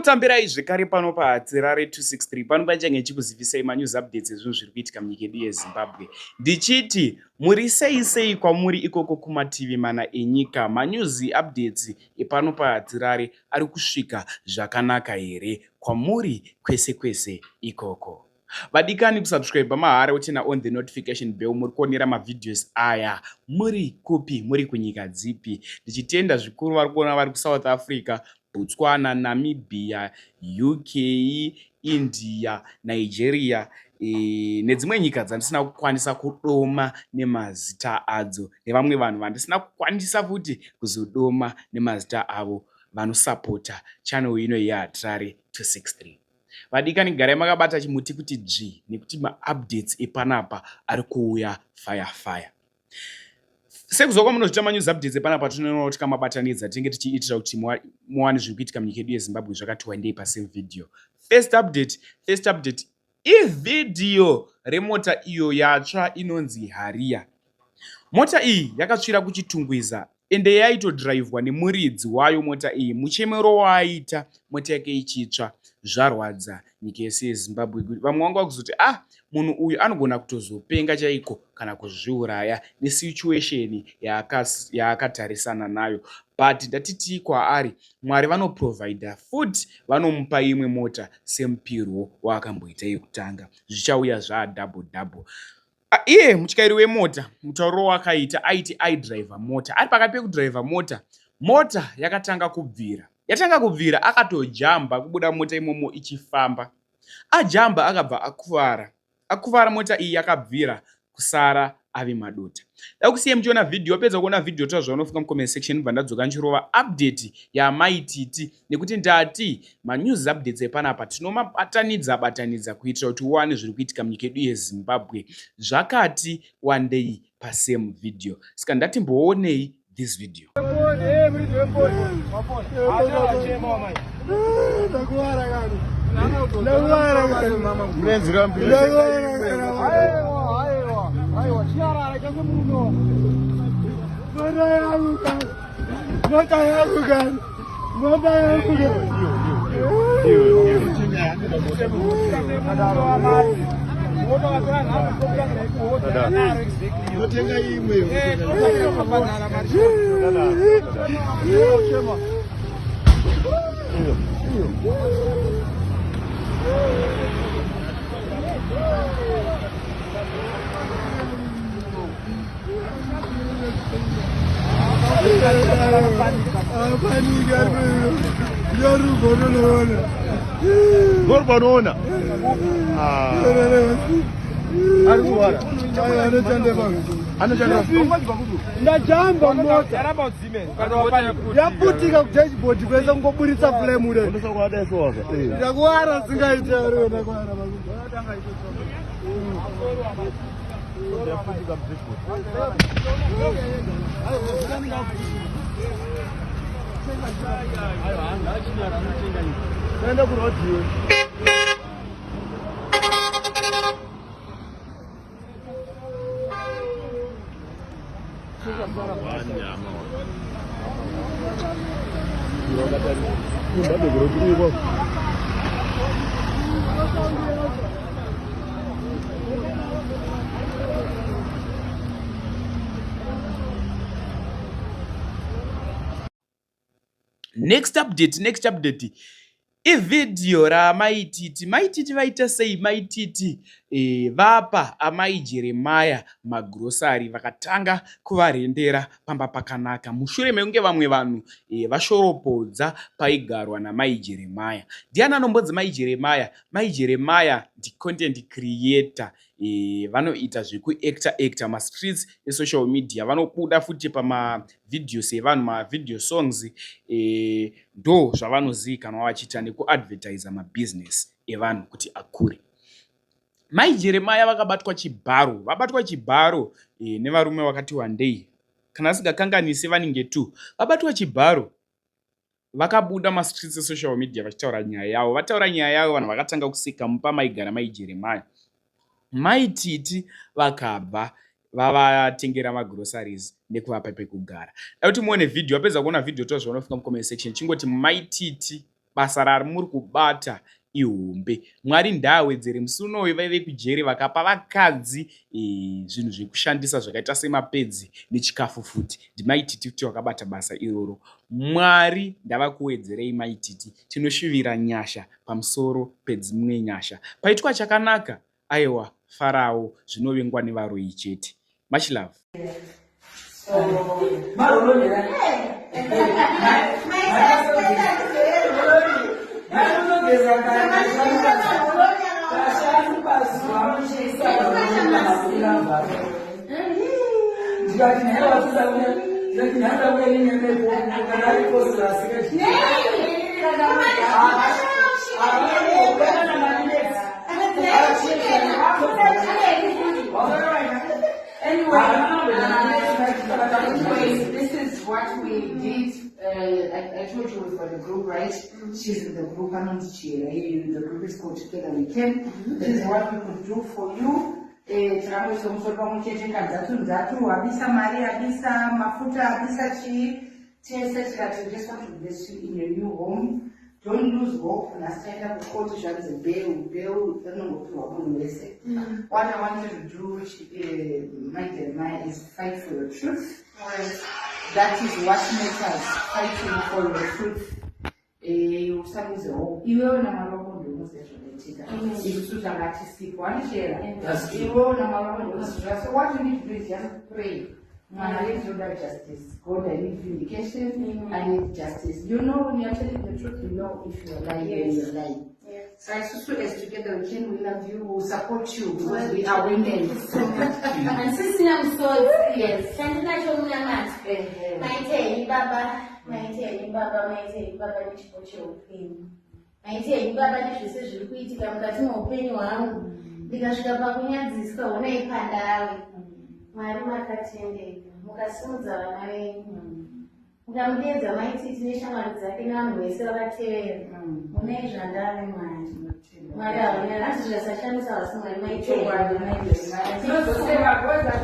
Tambirai zvekare pano paHatirare 263 pano panichange ndichikuzivisai manews updates ezvinhu zviri kuitika munyika yedu yeZimbabwe. Ndichiti muri sei sei kwamuri ikoko kumativi mana enyika. Manews updates epano paHatirare ari kusvika zvakanaka here kwamuri kwese kwese ikoko. Vadikani kusubscribe mahara woturn on the notification bell muri kuonera mavideos aya muri kupi muri kunyika dzipi. Ndichitenda zvikuru vari kuona vari kuSouth Africa, Botswana, Namibia, UK, India, Nigeria e, nedzimwe nyika dzandisina kukwanisa kudoma nemazita adzo nevamwe vanhu vandisina kukwanisa futi kuzodoma nemazita avo vanosapota channel ino yeHatirare 263. Vadikani garai makabata chimuti kuti dzvi nekuti maupdates epanapa ari kuuya fire fire. Sekuziva kwamunozviita manews updates epanapa tinoona kuti kamabatanidza tinenge tichiitira kuti muwane zviri kuitika munyika yedu yeZimbabwe zvakati wandei pasame video. First update, first update ivhidhiyo remota iyo yatsva inonzi Harrier. Mota iyi yakatsvira kuChitungwiza ende yaitodhiraivhwa nemuridzi wayo mota iyi. Muchemero waaita mota yake ichitsva zvarwadza nyika yese yeZimbabwe. Vamwe vanga vakuzoti ah munhu uyu anogona kutozopenga chaiko kana kuzviuraya nesituation yaakatarisana nayo. But ndatitii kwaari Mwari vanoprovider futi vanomupa imwe mota semupirwo waakamboita yekutanga. Zvichauya zvaa double double. Iye mutyairi wemota mutauriro wakaita aiti aidriver mota ari pakati pekudriver mota mota yakatanga kubvira yatanga kubvira akatojamba kubuda mota imomo ichifamba ajamba akabva akuvara akuvara mota iyi yakabvira kusara ave madota dakusiye muchiona vhidhiyo wapedza kuona vhidhiyo taura zvaunofunga mucomment section bva ndadzoka ndichirova update yamai Titi nekuti ndati manews updates epanapa tinomabatanidza batanidza kuitira kuti uwane zviri kuitika munyika yedu yeZimbabwe zvakati wandei pasame video saka ndatimboonei this video. Mota yangu kani. Mota yangu kani. Yotenga imwe. Gorbonoona. Ndajamba mota yaputika kudashboard kwese kungoburitsa flame ure ndakuwara singaite ndakuwara. Enda kurodiwe. Next update, next update. Ivhidhiyo raamai Titi. Mai Titi vaita sei? Mai Titi e, vapa amai Jeremaya magrosari vakatanga kuvarendera pamba pakanaka mushure mekunge vamwe vanhu e, vashoropodza paigarwa namai Jeremaya. Ndiani anombonzi mai Jeremaya? Mai Jeremaya ndicontent creator e, vanoita zvekuactor actor mastreets esocial media vanobuda futi pamavideos evanhu mavideo songs e, ndo zvavanozivikanwa vachiita nekuadvertisa mabusiness evanhu kuti akure. Mai Jeremaya vakabatwa chibharo, vabatwa chibharo e, nevarume vakati wandei, kana asingakanganisi vanenge two, vabatwa chibharo vakabuda mastreets esocial media vachitaura nyaya yavo. Vataura nyaya yavo vanhu vakatanga kuseka mupa maigara mai Jeremaya. Mai Titi vakabva vavatengera magroceries nekuvapa pekugara. Da kuti muone video, wapedza kuona video tora zvaunofunga mucomment section. Chingoti Mai Titi. Basa ramuri kubata ihombe. Mwari ndaawedzere. Musi unoyu vaive kujeri vakapa vakadzi zvinhu zvekushandisa zvakaita semapedzi nechikafu futi. NdiMai Titi kuti vakabata basa iroro. Mwari ndavakuwedzerei Mai Titi. Tinoshuvira nyasha pamusoro pedzimwe nyasha. Paitwa chakanaka aiwa farawo zvinovengwa nevaroyi chete. Much love. Anyway, anyways, this is what we did. I told you we've got a group, right? She's in the group, Anonzi Chira. The group is called Together We Can. This is what we could do for you. Takangoisa musoro pamwe chete kanzatu nzatu abisa mari abisa mafuta abisa chii tese tikati just want to bless you in your new home. Don't lose hope. Nhasi taenda kukoti zvanzi bail bail rinongopiwa munhu wese. What I want you to do, my Jeremiah, is fight for your truth. That is what matters, fighting for your truth. Usaluze hope. Iwewe namwari wako ndinoziva zvakaitika. Isusu tanga tisipo. Handichera. Iwewe namwari wako ndinoziva. So what you need to do is just pray. Mwari ndinoda justice. God, I need vindication. I need justice. You know when you're telling the truth, you know if you're lying when you're lying. So isusu as Together We Can, we love you, we will support you because we are women. Handisisina musodzi. Yes. Chandinacho munamato. Ehe. Maitei baba, maitei baba, maitei baba nechipo cheupenyu. Maitei baba nezvese zviri kuitika mukati meupenyu hwangu. Ndikasvika pakunyadziswa honai pandave. Mwari makatendeka, mukasimudza vana venyu. Mukamudedza Maititi neshamwari dzake nevanhu vese vakatevera. Munei zvandave Mwari. Mwari hauna hanzi zvasashamisa vasi Mwari maitei. Tinozoseva goza.